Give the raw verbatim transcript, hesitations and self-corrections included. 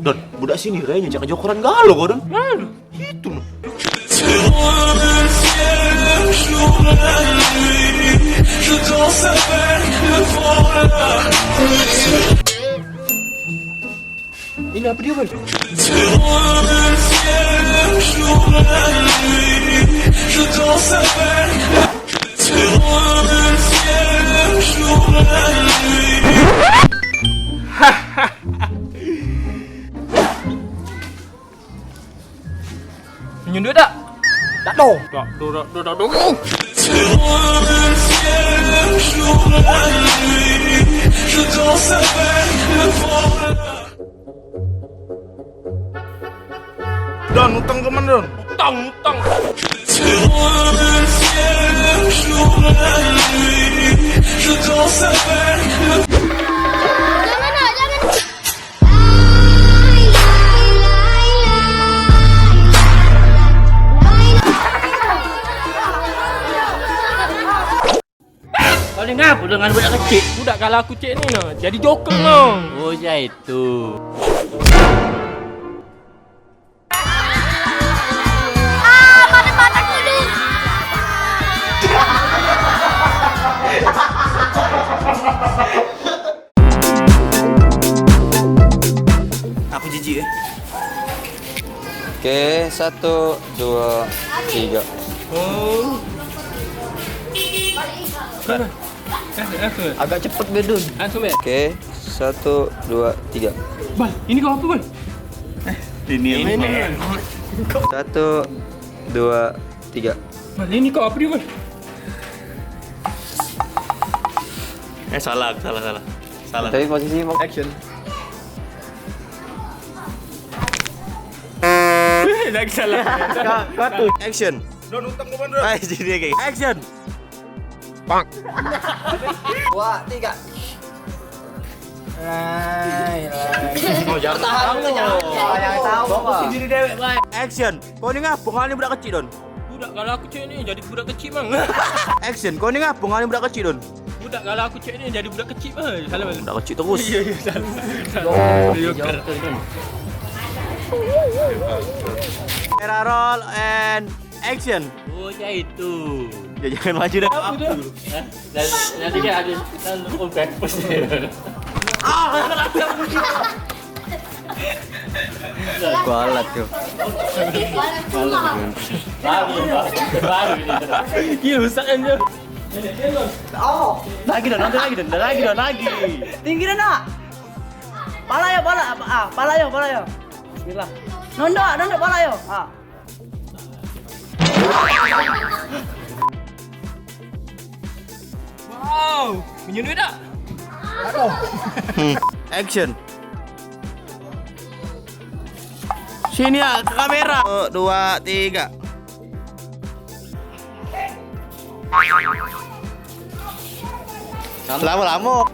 Don, budak sini re nyejak jokoran galo kau, Don. Galo. Itu no. Ini apa dia, Bang? Minjem duit dak? Dak do. Dak do, dak do, dak do. Don, utang ke mana, Don? Utang, utang. Jangan, nak, jangan. Kau ni ngapo dengan budak kecik? Budak kalu aku cek ni nah, jadi joker nah. Oh, ya itu. Ah, patah-patah kudu. Aku jijik, eh. Oke, satu, dua, tiga. Oh. Agak cepet be, Dun. Langsung be. Oke, satu, dua, tiga. Bal, ini kau apa, Bal? Ini, ini. Satu, dua, tiga. Bal, ini kau apa dia, Bal? Eh, salah, salah, salah. Salah. Tapi posisi mau action. Lagi salah. Kau, kau tuh. Action. Don, utang ke mana? Action. Pak. Dua, tiga. Hai, hai. Oh, jangan tahu. Jangan tahu. Fokus sendiri dewek, Bang. Action. Kau ni ngapo ngalih budak kecik, Don? Budak kalu aku cek ni jadi budak kecik, Bang. Action. Kau ni ngapo ngalih budak kecik, Don? Budak kalu aku cek ni jadi budak kecik, Bang. Salah, Bang. Budak kecik terus. Iya, iya, salah. Salah. Joker. Camera roll and action. Oh, ya itu. Ya, jangan maju dah. Apa tu? Hah? Dan, nanti dia ada dan oh, pepes. Ah, kualat tu. Baru, baru ini. Iya, rusak kan tu. Lagi dah, nanti lagi dah, lagi dah, lagi. Tinggi dah, nak. Pala yo, pala, ah, pala yo, pala yo. Bismillah. Nondok, nondok pala yo. Ah. Wow, minjem duit dak? Action. Sini ya, ke kamera. Satu, dua, tiga. Lama-lama.